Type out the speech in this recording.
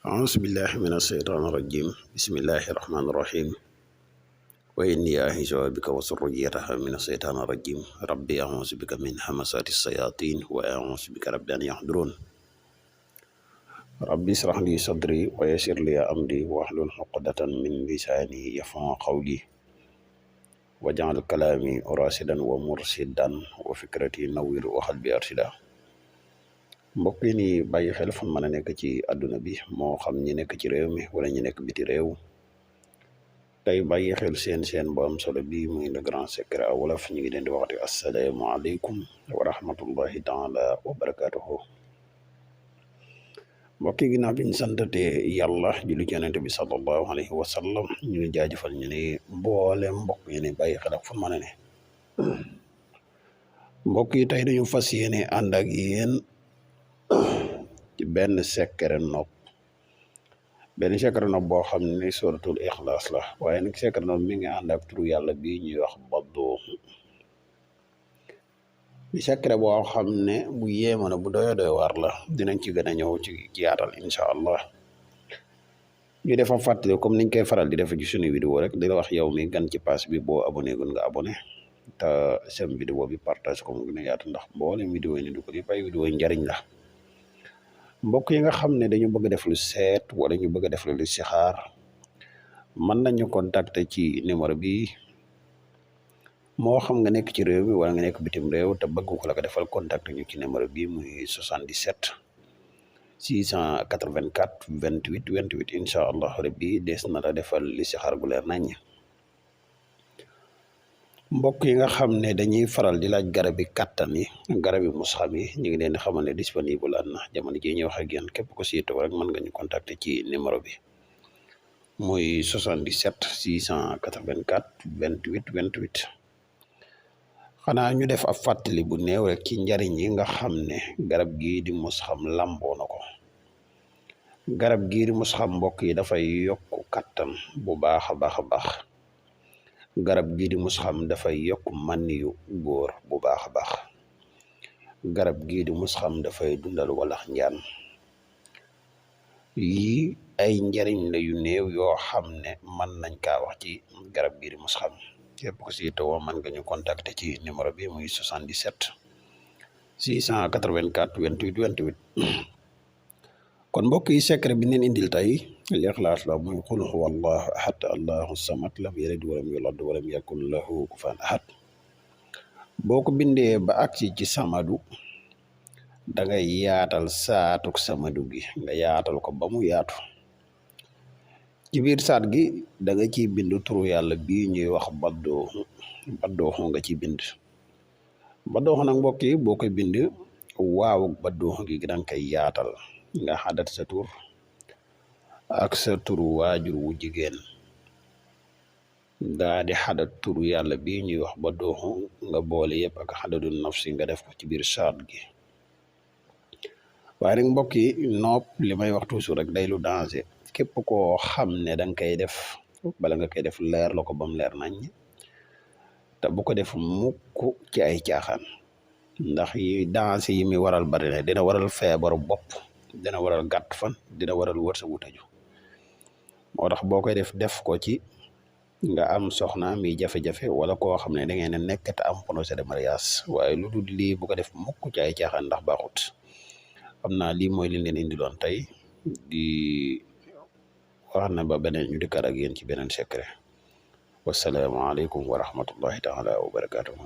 أعوذ بالله من الشيطان الرجيم بسم الله الرحمن الرحيم وإني أعيذها بك وذريتها من الشيطان الرجيم ربي أعوذ بك من همزات الشياطين وأعوذ بك رب أن يحضرون ربي اشرح لي صدري ويسر لي أمري واحلل عقدة من لساني يفقهوا قولي واجعل كلامي راشدا ومرشدا وفكرتي نوّر وقلبي أرشدا mbokk yi ni bàyyi xel fan mën a nekk ci àdduna bi moo xam ñi nekk ci réew mi wala ñi nekk biti réew tey bàyyi xel seen bu am solo bi muy le grand secret wolof ñu ngi leen di waxati assalaamu aleykum wa rahmatullahi taala wa barakatuhu mbokk yi ginnaaw bi ñu santate yàlla julli ci yonent bi sallallahu alayhi wa sallam ñu ngi jaajëfal ñu ni mboole mbokk yi ni bàyyi xel ak fan mën a ne mbokk yi tey dañu fas yéene ànd ak yéen ci benn secret nopp boo xam ne suratul ixlaas la waaye nag secret nopp mi ngi ànd ak turu yàlla bi ñuy wax Baddooxu di secret boo xam ne bu yéema na bu doy waar la dinañ ci gën a ñëw ci yaatal incha allah ñu defa fàttali comme niñ koy faral di defe ci suñu vidéo rek di la wax yow mi gan ci page bi boo abonné gun nga abonné te sem vidéo bi partage ko mu gën a yaatu ndax mboolem vidéo yi ni du ko di ay vidéo yi njariñ la mbokk yi nga xam ne dañu bëgg def lu seet wala ñu bëgg def lu listixaar mën nañu contacter ci numéro bi moo xam nga nekk ci réew mi wala nga nekk bitim réew te bëgg ko la ko defal contacter ñu ci numéro bi muy 77 684 28 28 incha allah rabbi des na la defal listixaar gu leer nañ mbokk yi nga xam ne dañuy faral di laaj garabi kàttan yi garabi musxam yi ñu ngi leen di xamal ne disponible an na jamono ji ñuy wax ak yéen képp ko siitoo rek mën nga ñu contacter ci numéro bi muy 77 684 28 28 xanaa ñu def ab fàttali bu néew rek ci njariñ yi nga xam ne garab gii di musxam lamboo na ko garab gii di musxam mbokk yi dafay yokk kàttan bu baax a baax garab gii di musxam dafay yokk man yu góor bu baax a baax garab gii di musxam dafay dundal walax njaan yii ay njariñ la yu néew yoo xam ne mën nañ kaa wax ci garab gii di musxam képp ko si tawoo mën nga ñu contacter ci numéro bi muy 77 684 28 28 kon mbokk yi secret bi neen indil tey lixlaas la muy qul huwa allahu ahad allahu samad lam yalid walam yulad walam yakun lahu kufuwan ahad boo ko bindee ba agsi ci samadu da ngay yaatal saatuk samadu gi nga yaatal ko ba mu yaatu ci biir saat gi da nga ciy bind turu yàlla bii ñuy wax Baddooxu nga ci bind Baddooxu nag mbokk yi boo koy bind waaw Baddooxu gi danga koy yaatal nga xadat sa tur ak sa turu waajur wu jigéen daa di xadat turu yàlla bi ñuy wax Baddooxu nga boole yëpp ak xadadu nafsi nga def ko ci biir saat gi waaye nag mbokk yi nopp li may wax toujours rek day lu danger képp koo xam ne danga koy def bala nga koy def leer la ko bam leer nañ te bu ko def mukk ci ay caaxaan ndax yi danger yi mi waral bari na dina waral feebaru bopp dina waral gàtt fan dina waral wërsëgu tëju moo tax boo koy def ko ci nga am soxna mi jafe-jafe wala koo xam ne da ngeen a nekk te am projet de mariage waaye lu dul lii bu ko def mukk ci ay caaxaan ndax baaxut xam naa lii mooy li leen indiloon tey di wax na ba beneen ñu di kar ak yéen ci beneen secret wasalaamaaleykum wa rahmatullahi taala wa barakatuhu